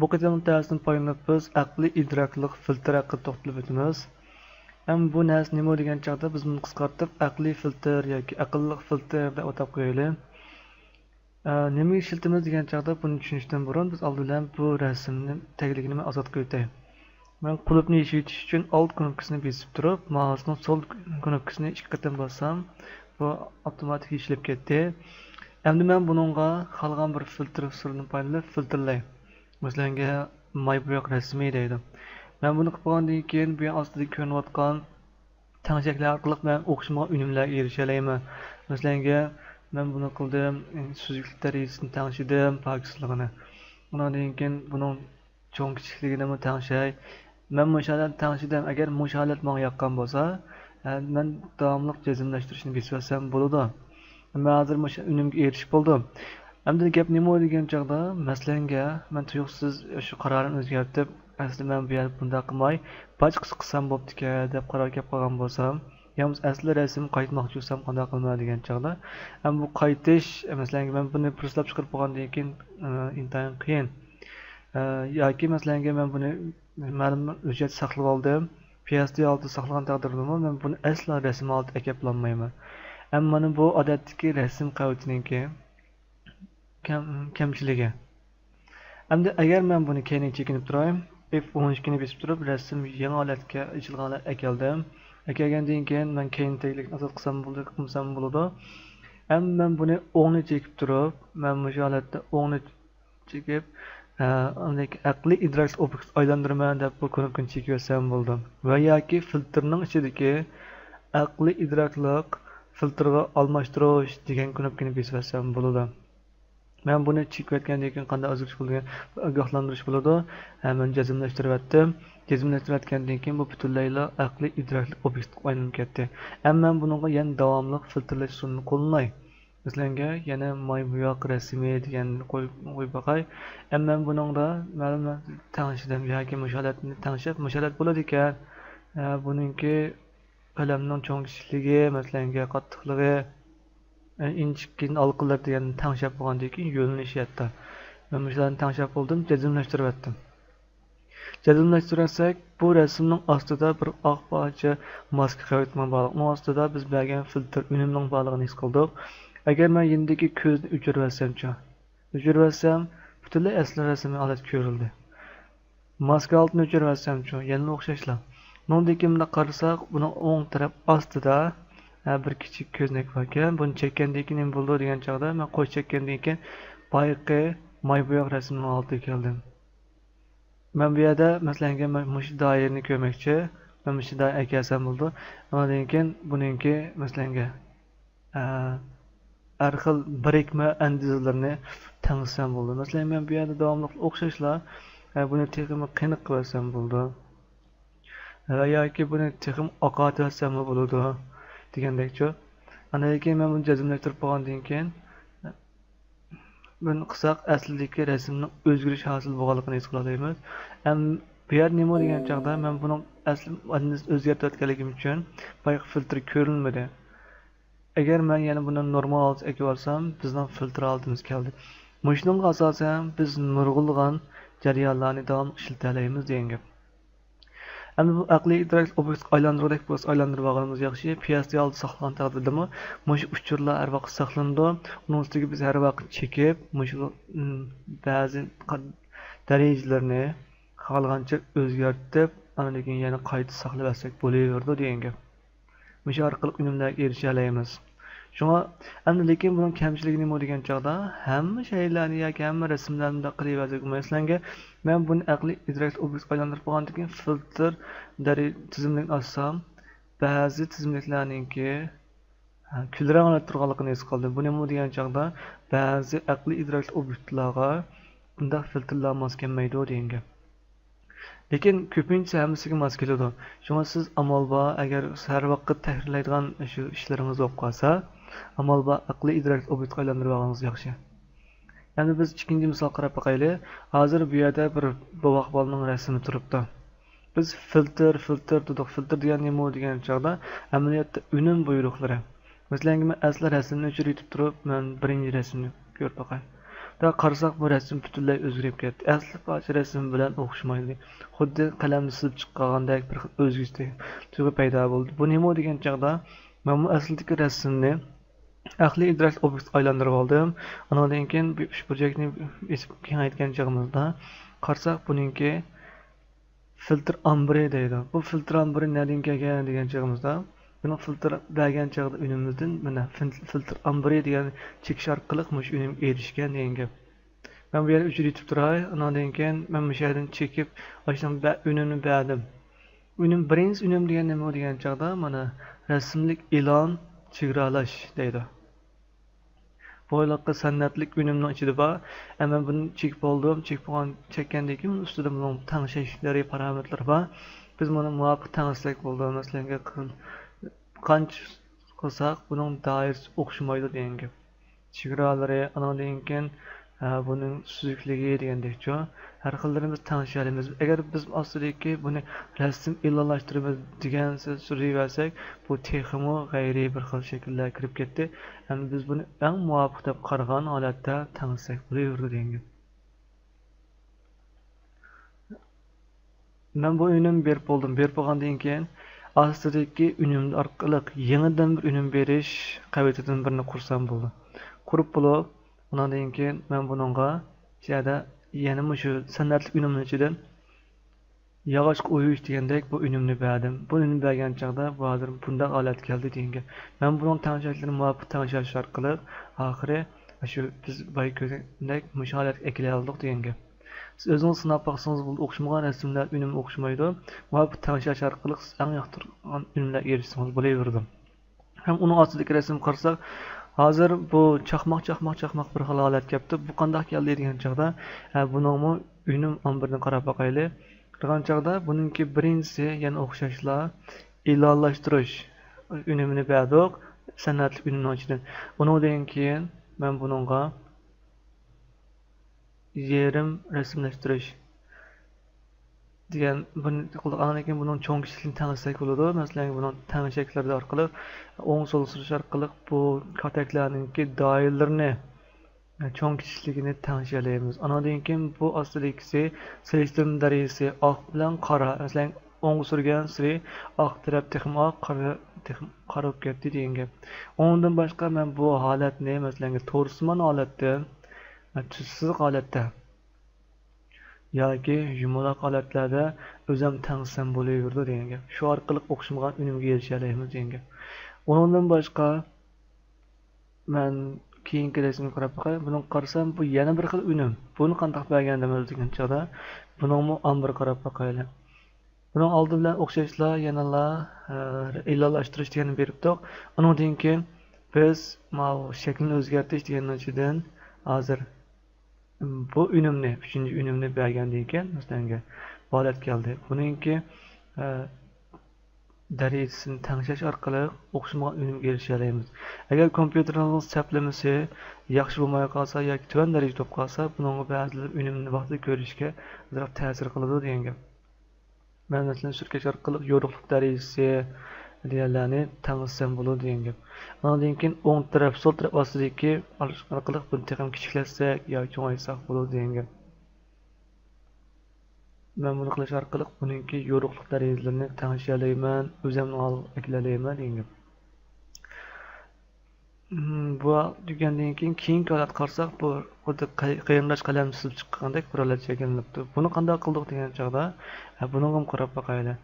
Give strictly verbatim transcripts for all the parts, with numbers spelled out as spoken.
بۇ قېتىملىق دەرستىن پايدىلىنىپ بىز ئەقلىي ئىدراكلىق فىلتىر ھەققىدە توختىلىپ ئۆتىمىز. ھەم بۇ نەرسە نېمە دېگەن چاغدا بىز بۇنى قىسقارتىپ ئەقلىي فىلتىر ياكى ئەقىللىق فىلتىر دەپ ئاتاپ قويايلى. ئە، نېمىگە ئىشلىتىمىز دېگەن چاغدا بۇنى چۈشىنىشتىن بۇرۇن بىز ئالدى بىلەن بۇ رەسىمنى تەگلىكىنى مەن ئازاد قىلىۋېتەي. مەن قۇلۇپنى يېشىۋېتىش ئۈچۈن ئالت كۇنۇپكىسىنى بېسىپ تۇرۇپ، مائۇسنىڭ سول كۇنۇپكىسىنى ئىككى قېتىم باسسام، بۇ ئاپتوماتىك يېشىلىپ كەتتى. ئەمدى مەن بۇنىڭغا خالىغان بىر فىلتىر ئۇسۇلىدىن پايدىلىنىپ فىلتىرلاي. مەسىلەنگە، ماي بوياق رەسىمى دەيدۇ. مەن بۇنى قىلىپ بولغاندىن كېيىن، بۇ يان ئاستىدا كۆرۈنۈۋاتقان تەڭشەكلەر ئارقىلىق مەن ئوخشىمىغان ئۈنۈملەرگە ئېرىشەلەيمەن. مەسىلەنگە، مەن بۇنى قىلدىم، سۈزۈكلۈك دەرىجىسىنى تەڭشىدىم، پاكىزلىقىنى. ئۇنىڭدىن كېيىن بۇنىڭ چوڭ كىچىكلىكىنىمۇ تەڭشەي. مەن مۇشۇ ھالەتنى تەڭشىدىم. ئەگەر مۇشۇ ھالەت ماڭا ياققان بولسا، ھە، مەن داۋاملىق جەزملەشتۈرۈشنى بېسىۋەتسەم بولىدۇ. مەن ھازىر مۇشۇ ئۈنۈمگە ئېرىشىپ بولدۇم. ئەمدى گەپ نېمە دېگەن چاغدا، مەسىلەنگە، مەن تۇيۇقسىز شۇ قارارىمنى ئۆزگەرتىپ، ئەسلى مەن بۇ يەردە بۇنداق قىلماي، باچقىسى قىلسام بوپتىكەن دەپ قارار كەپ قالغان بولسام، يا بولمىسا ئەسلى رەسىمگە قايتماقچى بولسام قانداق قىلىمەن دېگەن چاغدا، ئەمما بۇ قايتىش، مەسىلەنگە، مەن بۇنى پۇرسەتلەپ چىقىرىپ بولغاندىن كېيىن، ئى، ئىنتايىن قىيىن. ئى، ياكى، مەسىلەنگە، مەن بۇنى مەلۇم ھۆججەتتە ساقلىۋالدىم، پى ئېس دى ھالىتىدە ساقلىغان تەقدىردىمۇ مەن بۇنى ئەسلا رەسىم ھالىتىگە ئەكېلىپ بولالمايمەن. ئەمما مانا بۇ ئادەتتىكى رەسىم قەۋىتىنىڭكى كەم-، كەمچىلىكى. ئەمدى ئەگەر مەن بۇنى كەينىگە چېكىنىپ تۇراي، ئېف ئون ئىككىنى بېسىپ تۇرۇپ، رەسىم يېڭى ھالەتكە، ئېچىلغان ھالەتكە ئەكەلدىم. ئەكەلگەندىن كېيىن مەن كەينى تەگلىكنى ئازاد قىلسام بولىدۇ، قىلمىسام بولىدۇ. ئەمما مەن بۇنى ئوڭنى چېكىپ تۇرۇپ، مەن مۇشۇ ھالەتتە ئوڭنى چېكىپ، ئە، ئاندىن كېيىن ئەقلىي ئىدراكلىق ئوبيېكت ئايلاندۇرىمەن دەپ بۇ كۇنۇپكىنى چېكىۋەتسەم بولىدۇ. ۋە ياكى فىلتىرنىڭ ئىچىدىكى ئەقلىي ئىدراكلىق فىلتىرغا ئالماشتۇرۇش دېگەن كۇنۇپكىنى بېسىۋەتسەم بولىدۇ. مەن بۇنى چېكىۋەتكەندىن كېيىن قانداق ئۆزگىرىش بولىدۇ دېگەن ئاگاھلاندۇرۇش بولىدۇ. ھە، مەن جەزملەشتۈرۈۋەتتىم. جەزملەشتۈرۈۋەتكەندىن كېيىن بۇ پۈتۈنلەيلا ئەقلىي ئىدراكلىق ئوبيېكتقا ئايلىنىپ كەتتى. ئەمما مەن بۇنىڭغا يەنە داۋاملىق فىلتىرلاش ئۇسۇلىنى قوللىناي. مەسىلەنگە، يەنە ماي بوياق رەسىمى دېگەننى قوي-، قويۇپ باقاي. ئەمما مەن بۇنىڭدا مەلۇم تەڭشىدىم ياكى مۇشۇ ھالەتنى تەڭشەپ، مۇشۇ ھالەت بولىدىكەن. ھە، بۇنىڭكى قەلەمنىڭ چوڭ كىچىكلىكى، مەسىلەنگە، قاتتىقلىقى، ئىنچىكە ھالقىلىرى دېگەننى تەڭشەپ بولغاندىن كېيىن يۆنىلىشى ھەتتا. مەن مۇشۇلارنى تەڭشەپ بولدۇم، جەزملەشتۈرۈۋەتتىم. جەزملەشتۈرۈۋەتسەك، بۇ رەسىمنىڭ ئاستىدا بىر ئاق پارچە ماسكا قەۋىتىنىڭ بارلىقى. ئۇنىڭ ئاستىدا بىز بەرگەن فىلتىر ئۈنۈمنىڭ بارلىقىنى ھېس قىلدۇق. ئەگەر مەن يېنىدىكى كۆزنى ئۆچۈرۈۋەتسەمچۇ؟ ئۆچۈرۈۋەتسەم، پۈتۈنلەي ئەسلى رەسىمىي ھالەت كۆرۈلدى. ماسكا ئالدىنى ئۆچۈرۈۋەتسەمچۇ؟ يەنىلا ئوخشاشلا. ئۇنىڭدىن كېيىن مۇنداق قارىساق، بۇنىڭ ئوڭ تەرەپ ئاستىدا، ھە، بىر كىچىك كۆزنەك باركەن. بۇنى چەككەندىن كېيىن نېمە بولىدۇ دېگەن چاغدا، مەن قوش چەككەندىن كېيىن بايىقى ماي بوياق رەسىمنىڭ ھالىتىگە كەلدىم. مەن بۇ يەردە، مەسىلەنگە، مەن مۇشۇ دائىرىنى كۆرمەكچى. مەن مۇشۇ دائىرە ئەكەلسەم بولىدۇ. ئاندىن كېيىن بۇنىڭكى، مەسىلەنگە، ئە، ھەر خىل بىرىكمە ئەندىزىلىرىنى تەڭشىسەم بولىدۇ. مەسىلەن، مەن بۇ يەردە داۋاملىق ئوخشاشلا، ئە، بۇنى تېخىمۇ قېنىق قىلىۋەتسەم بولىدۇ. ۋە ياكى بۇنى تېخىمۇ ئاقارتىۋەتسەممۇ بولىدۇ دېگەندەكچۇ. ئاندىن كېيىن مەن بۇنى جەزملەشتۈرۈپ بولغاندىن كېيىن، بۇنى قىلساق، ئەسلىدىكى رەسىمنىڭ ئۆزگىرىش ھاسىل بولغانلىقىنى ھېس قىلالايمىز. ھەم بۇ يەردە نېمە دېگەن چاغدا، مەن بۇنىڭ ئەسلى ئەندىزىنى ئۆزگەرتىۋەتكەنلىكىم ئۈچۈن بايىقى فىلتىر كۆرۈنمىدى. ئەگەر مەن يەنە بۇنى نورمال ھالىتىگە ئەكىۋالسام، بىزنىڭ فىلتىر ھالىتىمىز كەلدى. مۇشۇنىڭغا ئاساسەن، بىز نۇرغۇنلىغان جەريانلارنى داۋاملىق ئىشلىتەلەيمىز دېگەن گەپ. ئەمدى بۇ ئەقلىي ئىدراك ئوبيېكتقا ئايلاندۇرغۇدەك بولسا ئايلاندۇرۇپ ئالغىنىمىز ياخشى. پى ئېس دى ھالدا ساقلىغان تەقدىردىمۇ مۇشۇ ئۇچۇرلار ھەر ۋاقىت ساقلىنىدۇ. ئۇنىڭ ئۈستىگە بىز ھەر ۋاقىت چېكىپ، مۇشۇ، ئىم، بەزى قا-، دەرىجىلىرىنى خالىغانچە ئۆزگەرتىپ، ئاندىن كېيىن يەنە قايتا ساقلىۋەتسەك بولۇۋېرىدۇ دېگەن گەپ. مۇشۇ ئارقىلىق ئۈنۈملەرگە ئېرىشەلەيمىز. شۇڭا ئەمدى، لېكىن بۇنىڭ كەمچىلىكى نېمە دېگەن چاغدا، ھەممە شەيئىلەرنى ياكى ھەممە رەسىملەرنى مۇنداق قىلىۋەرسەك، مەسىلەنگە، مەن بۇنى ئەقلىي ئىدراكلىق ئوبيېكتقا ئايلاندۇرۇپ بولغاندىن كېيىن فىلتىر دەرى-، تىزىملىكىنى ئاچسام، بەزى تىزىملىكلەرنىڭكى، ھە، كۈل رەڭ ئالىپ تۇرغانلىقىنى ھېس قىلدىم. بۇ نېمە دېگەن چاغدا، بەزى ئەقلىي ئىدراكلىق ئوبيېكتلارغا بۇنداق فىلتىرلار ماس كەلمەيدۇ دېگەن گەپ. لېكىن كۆپىنچىسى ھەممىسىگە ماس كېلىدۇ. شۇڭا سىز ئامال بار، ئەگەر ھەر ۋاقىت تەھرىرلەيدىغان شۇ ئىشلىرىڭىز بولۇپ قالسا، ئامال بار ئەقلىي ئىدراكلىق ئوبيېكتقا ئايلاندۇرۇۋالغىنىڭىز ياخشى. ئەمدى بىز ئىككىنچى مىسال قاراپ باقايلى. ھازىر بۇ يەردە بىر بوۋاق بالىنىڭ رەسىمى تۇرۇپتۇ. بىز فىلتىر، فىلتىر دېدۇق. فىلتىر دېگەن نېمە دېگەن چاغدا، ئەمەلىيەتتە ئۈنۈم بۇيرۇقلىرى. مەسىلەن، مەن ئەسلى رەسىمنى ئۆچۈرۈۋېتىپ تۇرۇپ، مەن بىرىنچى رەسىمنى كۆرۈپ باقاي. دا قارىساق، بۇ رەسىم پۈتۈنلەي ئۆزگىرىپ كەتتى. ئەسلى پارچە رەسىم بىلەن ئوخشىمايدۇ. خۇددى قەلەمدە سىزىپ چىققانغاندەك بىر خىل ئۆزگىچە تۇيغۇ پەيدا بولدى. بۇ نېمە دېگەن چاغدا، مەنمۇ ئەسلىدىكى رەسىمنى ئەقلىي ئىدراك ئوبيېكتىغا ئايلاندۇرۇپ ئالدىم. ئانىڭدىن كېيىن بۇ ئۈچ بۇرجەكنى ئېچىپ كېڭەيتكەن چېغىمىزدا، قارىساق، بۇنىڭكى فىلتر ئامبىرى دەيدۇ. بۇ فىلتر ئامبىرى نەدىن كەلگەن دېگەن چېغىمىزدا، بۇنىڭ فىلتر بەرگەن چاغدا ئۈنۈمىمىزدىن مانا فىل-، فىلتر ئامبىرى دېگەن چېكىش ئارقىلىق مۇشۇ ئۈنۈمگە ئېرىشكەن دېگەن گەپ. مەن بۇ يەردە ئۆچۈرۈۋېتىپ تۇراي. ئاناندىن كېيىن مەن مۇشۇ يەردىن چېكىپ، ئاشۇنىڭ بە-، ئۈنۈمنى بەردىم. ئۈنۈم، بىرىنچى ئۈنۈم دېگەن نېمە دېگەن چاغدا، مانا رەسىملىك ئېلان، چېگرالاش دەيدۇ. بۇ ھېلىقى سەنئەتلىك ئۈنۈمنىڭ ئىچىدە بار. ئە، مەن بۇنى چېكىپ بولدۇم. چېكىپ بولغان، چەككەندىن كېيىن ئۇنىڭ ئۈستىدە بۇنىڭ تەڭشەشلىرى، پارامېتىرلىرى بار. بىز بۇنى مۇۋاپىق تەڭشىسەك بولىدۇ. مەسىلەن، قانچە قىلساق، بۇنىڭ دائىرىسى ئوخشىمايدۇ دېگەن گەپ. چېگرالىرى، ئانىڭدىن كېيىن، ئە، بۇنىڭ سۈزۈكلۈكى دېگەندەكچۇ، ھەر خىللىرىنى بىز تەڭشىيەلەيمىز. ئەگەر بىز ئاستىدىكى بۇنى رەسىم ئېلانلاشتۇرىمىز دېگەن سۆزنى سۈزۈۋەرسەك، بۇ تېخىمۇ غەيرىي بىر خىل شەكىللەرگە كىرىپ كەتتى. ئەمدى بىز بۇنى ئەڭ مۇۋاپىق دەپ قارىغان ھالەتتە تەڭشىسەك بولۇۋېرىدۇ دېگەن گەپ. مەن بۇ ئۈنۈمنى بېرىپ بولدۇم. بېرىپ بولغاندىن كېيىن، ئاستىدىكى ئۈنۈم ئارقىلىق يېڭىدىن بىر ئۈنۈم بېرىش قەۋىتىدىن بىرنى قۇرسام بولىدۇ. قۇرۇپ بولۇپ، ئۇنىڭدىن كېيىن مەن بۇنىڭغا شۇ يەردە يەنە مۇشۇ سەنئەتلىك ئۈنۈمنىڭ ئىچىدىن ياغاچقا ئويۇش دېگەندەك بۇ ئۈنۈمنى بەردىم. بۇ ئۈنۈمنى بەرگەن چاغدا بۇ ھازىر بۇنداق ھالەتكە كەلدى دېگەن گەپ. مەن بۇنىڭ تەڭشەشلىرىنى مۇۋاپىق تەڭشەش ئارقىلىق ئاخىرى شۇ بىز بايا كۆرگەندەك مۇشۇ ھالەتكە ئەكېلەلىدۇق دېگەن گەپ. سىز ئۆزىڭىز سىناپ باقسىڭىز بولىدۇ، ئوخشىمىغان رەسىملەر ئۈنۈم ئوخشىمايدۇ. مۇۋاپىق تەڭشەش ئارقىلىق سىز ئەڭ ياقتۇرغان ئۈنۈملەرگە ئېرىشسىڭىز بولۇۋېرىدۇ. ھەم ئۇنىڭ ئاستىدىكى رەسىمگە قارىساق، ھازىر بۇ چاقماق، چاقماق، چاقماق بىر خىل ھالەتكە كەپتۇ. بۇ قانداق كەلدى دېگەن چاغدا، ھە، بۇنىڭمۇ ئۈنۈم ئامبىرىنى قاراپ باقايلى. قارىغان چاغدا بۇنىڭكى بىرىنچىسى يەنە ئوخشاشلا ئېلانلاشتۇرۇش ئۈنۈمىنى بەردۇق، سەنئەتلىك ئۈنۈمنىڭ ئىچىدىن. ئۇنىڭدىن كېيىن مەن بۇنىڭغا يېرىم رەسىملەشتۈرۈش دېگەن بىرنى قىلدۇق. ئاندىن كېيىن بۇنىڭ چوڭ كىچىكلىكىنى تەڭشىسەك بولىدۇ. مەسىلەن، بۇنىڭ تەڭشەكلىرى ئارقىلىق ئوڭ سول سۈرۈش ئارقىلىق بۇ كاتەكلەرنىڭكى دائىرىلىرىنى، چوڭ كىچىكلىكىنى تەڭشىيەلەيمىز. ئانىڭدىن كېيىن بۇ ئاستىدىكىسى سېلىشتۇرما دەرىجىسى ئاق بىلەن قارا. مەسىلەن، ئوڭغا سۈرگەنسېرى ئاق تەرەپ تېخىمۇ ئاق، قارا تېخىمۇ قارا بولۇپ كەتتى دېگەن گەپ. ئۇنىڭدىن باشقا مەن بۇ ھالەتنى، مەسىلەن، تورسىمان ھالەتتىن، تۈز سىزىق ھالەتتە ياكى يۇمىلاق ھالەتلەردە ئۆزەم تەڭشىسەم بولۇۋېرىدۇ دېگەن گەپ. شۇ ئارقىلىق ئوخشىمىغان ئۈنۈمگە ئېرىشەلەيمىز دېگەن گەپ. ئۇنىڭدىن باشقا مەن كېيىنكى رەسىمگە قاراپ باقاي. بۇنىڭغا قارىسام، بۇ يەنە بىر خىل ئۈنۈم. بۇنى قانداق بەرگەن دېمىز دېگەن چاغدا، بۇنىڭمۇ ئامبىرىغا قاراپ باقايلى. بۇنىڭ ئالدى بىلەن ئوخشاشلا يەنىلا، ئە، ئېلانلاشتۇرۇش دېگەننى بېرىپتۇق. ئۇنىڭدىن كېيىن بىز ماۋۇ شەكلىنى ئۆزگەرتىش دېگەننىڭ ئىچىدىن ھازىر بۇ ئۈنۈمنى، ئۈچىنچى ئۈنۈمنى بەرگەندىن كېيىن، مەسىلەنگە، بۇ ھالەت كەلدى. بۇنىڭكى، ئە، دەرىجىسىنى تەڭشەش ئارقىلىق ئوخشىمىغان ئۈنۈمگە ئېرىشەلەيمىز. ئەگەر كومپيۇتېرىڭىزنىڭ سەپلىمىسى ياخشى بولماي قالسا ياكى تۆۋەن دەرىجىدە بولۇپ قالسا، بۇنىڭغا بەزىلەر ئۈنۈمنى ۋاقتىدا كۆرۈشكە ئازراق تەسىر قىلىدۇ دېگەن گەپ. مەن مەسىلەن سۈركەش ئارقىلىق يورۇقلۇق دەرىجىسى دېگەنلەرنى تەڭشىسەم بولىدۇ دېگەن گەپ. ئاندىن كېيىن ئوڭ تەرەپ، سول تەرەپ ئاستىدىكى ئارقىلىق بۇنى تېخىمۇ كىچىكلەتسەك ياكى چوڭايتساق بولىدۇ دېگەن گەپ. مەن بۇنى قىلىش ئارقىلىق بۇنىڭكى يورۇقلۇق دەرىجىلىرىنى تەڭشىيەلەيمەن، ئۆزۈمنىڭ ئالغا ئەكېلەلەيمەن دېگەن گەپ. مم، بۇ دېگەندىن كېيىن، كېيىنكى ھالەتكە قارىساق، بۇ خۇددى قەي-، قېرىنداش قەلەم سىزىپ چىققاندەك بىر ھالەت شەكىللىنىپتۇ. بۇنى قانداق قىلدۇق دېگەن چاغدا، ھە، بۇنىڭغىمۇ قاراپ باقايلى.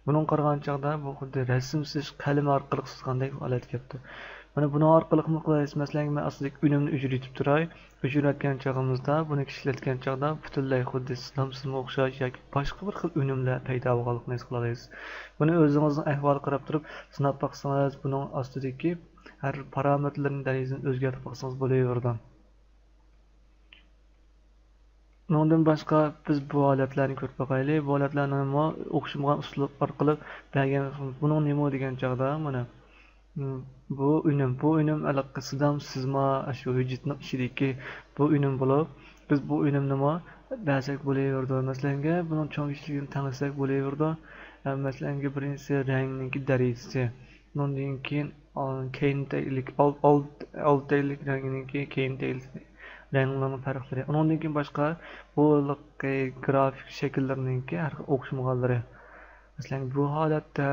بۇنىڭغا قارىغان چاغدا بۇ خۇددى رەسىم سىزىش قەلىمى ئارقىلىق سىزغاندەك ھالەتكە كەپتۇ. مانا بۇنىڭ ئارقىلىقمۇ قىلايسىز. مەسىلەن، مەن ئاستىدىكى ئۈنۈمنى ئۆچۈرۈۋېتىپ تۇراي. ئۆچۈرۈۋەتكەن چېغىمىزدا، بۇنى كىچىكلەتكەن چاغدا پۈتۈنلەي خۇددى سىزامسىزمۇ ئوخشاش ياكى باشقا بىر خىل ئۈنۈملەر پەيدا بولغانلىقىنى ھېس قىلالايسىز. بۇنى ئۆزىڭىزنىڭ ئەھۋالىغا قاراپ تۇرۇپ سىناپ باقسىڭىز، بۇنىڭ ئاستىدىكى ھەر پارامېتىرلىرىنىڭ دەرىجىسىنى ئۆزگەرتىپ باقسىڭىز بولۇۋېرىدۇ. ئۇنىڭدىن باشقا بىز بۇ ھالەتلەرنى كۆرۈپ باقايلى. بۇ ھالەتلەرنىمۇ ئوخشىمىغان ئۇسۇل ئارقىلىق بەرگەن. بۇنىڭ نېمە دېگەن چاغدا، مانا، مم، بۇ ئۈنۈم، بۇ ئۈنۈم ھېلىقى سىدام سىزما، ئاشۇ ھۆججەتنىڭ ئىچىدىكى بۇ ئۈنۈم بولۇپ، بىز بۇ ئۈنۈمنىمۇ بەرسەك بولۇۋېرىدۇ. مەسىلەنگە، بۇنىڭ چوڭ كىچىكلىكىنى تەڭشىسەك بولۇۋېرىدۇ. ئە، مەسىلەنگە، بىرىنچىسى رەڭنىڭكى دەرىجىسى. ئۇنىڭدىن كېيىن، ئا، كەينى تەگلىك، ئال-، ئال-، ئالدى تەگلىك رەڭگىنىڭكى كەينى تەگلىك رەڭلەرنىڭ پەرقلىرى. ئۇنىڭدىن كېيىن باشقا بۇ ھېلىقى گرافىك شەكىللەرنىڭكى ھەر خىل ئوخشىمىغانلىرى. مەسىلەن، بۇ ھالەتتە،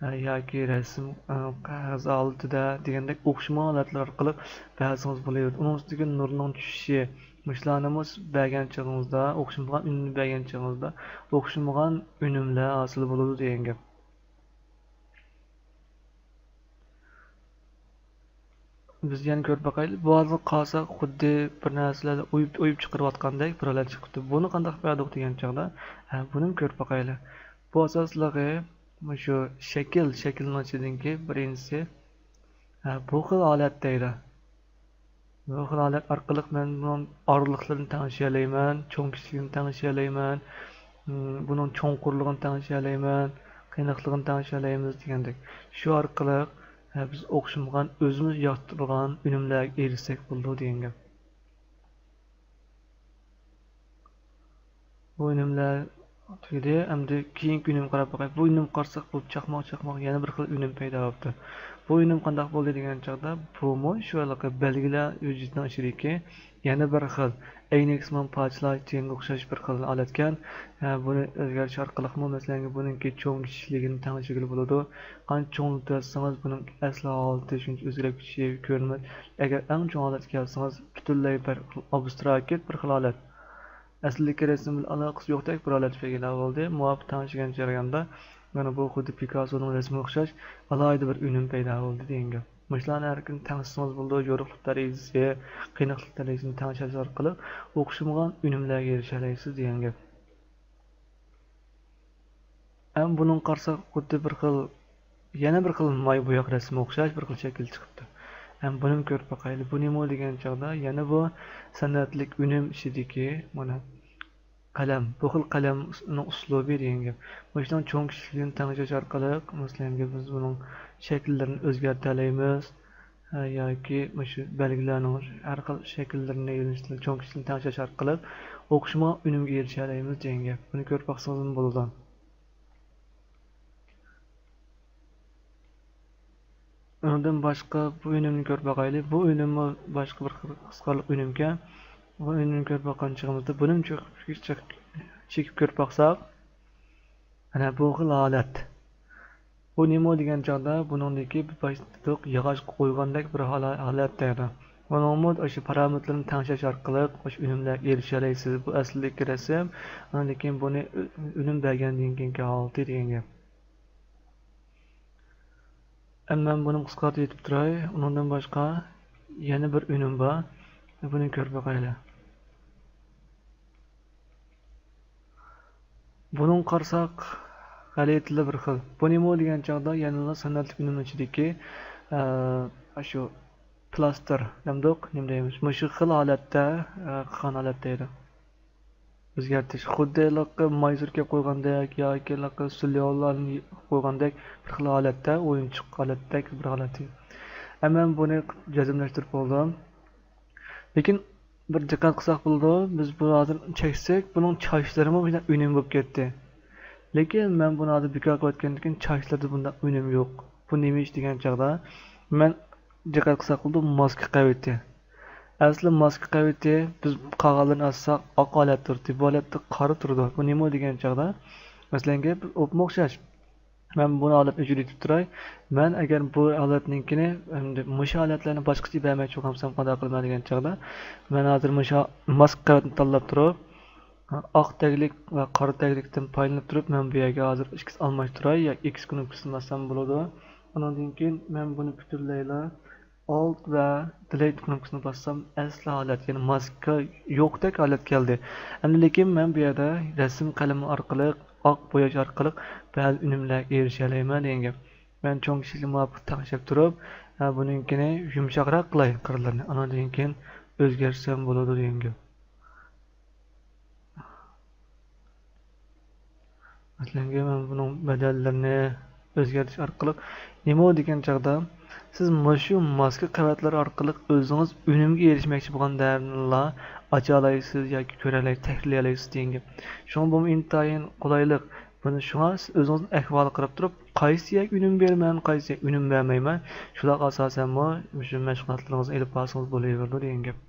ئە، ياكى رەسىم، ئە، قەغەز ھالىتىدە دېگەندەك ئوخشىمىغان ھالەتلەر ئارقىلىق بەرسىڭىز بولىۋېرىدۇ. ئۇنىڭ ئۈستىگە نۇرنىڭ چۈشۈشى، مۇشۇلارنىمۇ سىز بەرگەن چېغىڭىزدا، ئوخشىمىغان ئۈننى بەرگەن چېغىڭىزدا ئوخشىمىغان ئۈنۈملەر ھاسىل بولىدۇ دېگەن گەپ. بىز يەنە كۆرۈپ باقايلى. بۇ ھالغا قارىساق، خۇددى بىر نەرسىلەر ئويۇپ، ئويۇپ چىقىرىۋاتقاندەك بىر ھالەت چىقىپتۇ. بۇنى قانداق بەردۇق دېگەن چاغدا، ھە، بۇنىمۇ كۆرۈپ باقايلى. بۇ ئاساسلىقى مۇشۇ شەكىل، شەكىلنىڭ ئىچىدىنكى بىرىنچىسى، ھە، بۇ خىل ھالەت دەيدۇ. بۇ خىل ھالەت ئارقىلىق مەن بۇنىڭ ئارىلىقلىرىنى تەڭشىيەلەيمەن، چوڭ كىچىكلىكىنى تەڭشىيەلەيمەن، بۇنىڭ چوڭقۇرلۇقىنى تەڭشىيەلەيمەن، قېنىقلىقىنى تەڭشىيەلەيمىز دېگەندەك. شۇ ئارقىلىق، ھە، بىز ئوخشىمىغان، ئۆزىمىز ياقتۇرغان ئۈنۈملەرگە ئېرىشسەك بولىدۇ دېگەن گەپ. بۇ ئۈنۈملەر تۈگىدى. ئەمدى كېيىنكى ئۈنۈمگە قاراپ باقايلى. بۇ ئۈنۈمگە قارىساق، بۇ چاقماق، چاقماق يەنە بىر خىل ئۈنۈم پەيدا بوپتۇ. بۇ ئۈنۈم قانداق بولدى دېگەن چاغدا، بۇمۇ شۇ ھېلىقى بەلگىلەر ھۆججىتىنىڭ ئىچىدىكى يەنە بىر خىل ئەينەكسىمان پارچىلار دېگەنگە ئوخشاش بىر خىل ھالەتكەن. ھە، بۇنى ئۆزگەرتىش ئارقىلىقمۇ، مەسىلەن، بۇنىڭكى چوڭ كىچىكلىكىنى تەڭشىگىلى بولىدۇ. قانچە چوڭلىتىۋەتسىڭىز، بۇنىڭ ئەسلى ھالىتى شۇنچە ئۆزگىرىپ كېتىشى كۆرۈنمەيدۇ. ئەگەر ئەڭ چوڭ ھالەتكە كەلسىڭىز، پۈتۈنلەي بىر خىل ئابستراكت بىر خىل ھالەت. ئەسلىدىكى رەسىم بىلەن ئالاقىسى يوقتەك بىر ھالەت پەيدا بولدى. مۇۋاپىق تەڭشىگەن جەرياندا، مانا بۇ خۇددى پىكاسسونىڭ رەسىمىگە ئوخشاش ئالاھىدە بىر ئۈنۈم پەيدا بولدى دېگەن گەپ. مۇشۇلارنى ھەر كۈنى تەڭشىسىڭىز بولىدۇ، يورۇقلۇق دەرىجىسى، قېنىقلىق دەرىجىسىنى تەڭشەش ئارقىلىق ئوخشىمىغان ئۈنۈملەرگە ئېرىشەلەيسىز دېگەن گەپ. ئەمما بۇنىڭغا قارىساق، خۇددى بىر خىل، يەنە بىر خىل ماي بوياق رەسىمىگە ئوخشاش بىر خىل شەكىل چىقىپتۇ. ئەمما بۇنىمۇ كۆرۈپ باقايلى. بۇ نېمە دېگەن چاغدا، يەنە بۇ سەنئەتلىك ئۈنۈم ئىچىدىكى، مانا، قەلەم. بۇ خىل قەلەمنىڭ ئۇسلۇبى دېگەن گەپ. مۇشۇنىڭ چوڭ كىچىكلىكىنى تەڭشەش ئارقىلىق، مەسىلەن، بىز بۇنىڭ شەكىللىرىنى ئۆزگەرتەلەيمىز. ھە، ياكى مۇشۇ بەلگىلەرنىڭ ھەر خىل شەكىللىرىنى، يۆنىلىشلىرىنى، چوڭ كىچىكلىكىنى تەڭشەش ئارقىلىق ئوخشىمىغان ئۈنۈمگە ئېرىشەلەيمىز دېگەن گەپ. بۇنى كۆرۈپ باقسىڭىزمۇ بولىدۇ. ئۇنىڭدىن باشقا بۇ ئۈنۈمنى كۆرۈپ باقايلى. بۇ ئۈنۈممۇ باشقا بىر خىل قىزىقارلىق ئۈنۈمكەن. بۇ ئۈنۈمنى كۆرۈپ باققان چېغىمىزدا بۇنىمۇ چېك-، چېك-، چېكىپ كۆرۈپ باقساق، ئەنە بۇ خىل ھالەت. بۇ نېمە دېگەن چاغدا بۇنىڭدىكى بىر پارچە ياغاچقا قويغاندەك بىر ھالا-، ھالەت دەيدۇ. بۇنىڭمۇ ئاشۇ پارامېتىرلىرىنى تەڭشەش ئارقىلىق ئاشۇ ئۈنۈملەرگە ئېرىشەلەيسىز. بۇ ئەسلىدىكى رەسىم، ئاندىن كېيىن بۇنى ئۈ-، ئۈنۈم بەرگەندىن كېيىنكى ھالىتى دېگەن گەپ. ئەمما مەن بۇنى قىسقارتىپ ئېيتىپ تۇراي. ئۇنىڭدىن باشقا يەنە بىر ئۈنۈم بار. بۇنى كۆرۈپ باقايلى. بۇنىڭغا قارىساق، غەلىتىلا بىر خىل. بۇ نېمە دېگەن چاغدا يەنىلا سەنئەتلىك ئۈنۈمنىڭ ئىچىدىكى، ئە، ئاشۇ پلاستېر دەمدۇق، نېمە دەيمىز؟ مۇشۇ خىل ھالەتتە، ئە، قىلغان ھالەت دەيدۇ. ئۆزگەرتىش. خۇددى ھېلىقى ماي سۈركەپ قويغاندەك ياكى ھېلىقى سولياۋلارنى قويغاندەك بىر خىل ھالەتتە، ئويۇنچۇق ھالەتتەك بىر ھالەت. ئەمما بۇنى جەزملەشتۈرۈپ بولدۇم. لېكىن بىر دىققەت قىلساق بولىدۇ، بىز بۇنى ھازىر چەكسەك، بۇنىڭ چاچلىرىمۇ مۇشۇنداق ئۈنۈم بولۇپ كەتتى. لېكىن مەن بۇنى ھازىر بىكار قىلىۋەتكەندىن كېيىن چاچلىرىدا بۇنداق ئۈنۈم يوق. بۇ نېمە ئىش دېگەن چاغدا، مەن دىققەت قىلساق بولىدۇ، ماسكا قەۋىتى. ئەسلى ماسكا قەۋىتى بىز قالغانلىرىنى ئاچساق، ئاق ھالەتتە تۇرىدۇ، بۇ ھالەتتە قارا تۇرىدۇ. بۇ نېمە دېگەن چاغدا، مەسىلەنگە، بىز ئوپمۇ ئوخشاش. مەن بۇنى ھالەت ئۆچۈرۈۋېتىپ تۇراي. مەن ئەگەر بۇ ھالەتنىڭكىنى، ئەمدى مۇشۇ ھالەتلەرنى باشقىچە بەرمەكچى بولغان بولسام قانداق قىلىمەن دېگەن چاغدا، مەن ھازىر مۇشۇ ماسكا قەۋىتىنى تاللاپ تۇرۇپ، ئاق تەگلىك ۋە قارا تەگلىكتىن پايدىلىنىپ تۇرۇپ، مەن بۇ يەرگە ھازىر ئىكىس ئالماشتۇراي يا ئىكىس كۇنۇپكىسىنى باسسام بولىدۇ. ئۇنىڭدىن كېيىن مەن بۇنى پۈتۈنلەيلا ئالت ۋە دېلېت كۇنۇپكىسىنى باسسام، ئەسلى ھالەت، يەنى ماسكا يوقتەك ھالەت كەلدى. ئەمدى لېكىن مەن بۇ يەردە رەسىم قەلىمى ئارقىلىق، ئاق بوياش ئارقىلىق بەزى ئۈنۈملەرگە ئېرىشەلەيمەن دېگەن گەپ. مەن چوڭ كىچىكلىكىنى مۇۋاپىق تەڭشەپ تۇرۇپ، ھە، بۇنىڭكىنى يۇمشاقراق قىلاي قىرلىرىنى. ئانىڭدىن كېيىن ئۆزگەرتسەم بولىدۇ دېگەن گەپ. مەسىلەنگە، مەن بۇنىڭ بەدەللىرىنى ئۆزگەرتىش ئارقىلىق نېمە دېگەن چاغدا، سىز مۇشۇ ماسكا قەۋەتلىرى ئارقىلىق ئۆزىڭىز ئۈنۈمگە ئېرىشمەكچى بولغان دەرىنىلا ئاچالايسىز ياكى كۆرەلەي-، تەھلىللىيەلەيسىز دېگەن گەپ. شۇڭا بۇمۇ ئىنتايىن قولايلىق. بۇنى شۇڭا سىز ئۆزىڭىزنىڭ ئەھۋالىغا قاراپ تۇرۇپ، قايسى يەرگە ئۈنۈم بېرىمەن، قايسى يەرگە ئۈنۈم بەرمەيمەن، شۇلارغا ئاساسەنمۇ مۇشۇ مەشغۇلاتلىرىڭىزنى ئېلىپ بارسىڭىز بولۇۋېرىدۇ دېگەن گەپ.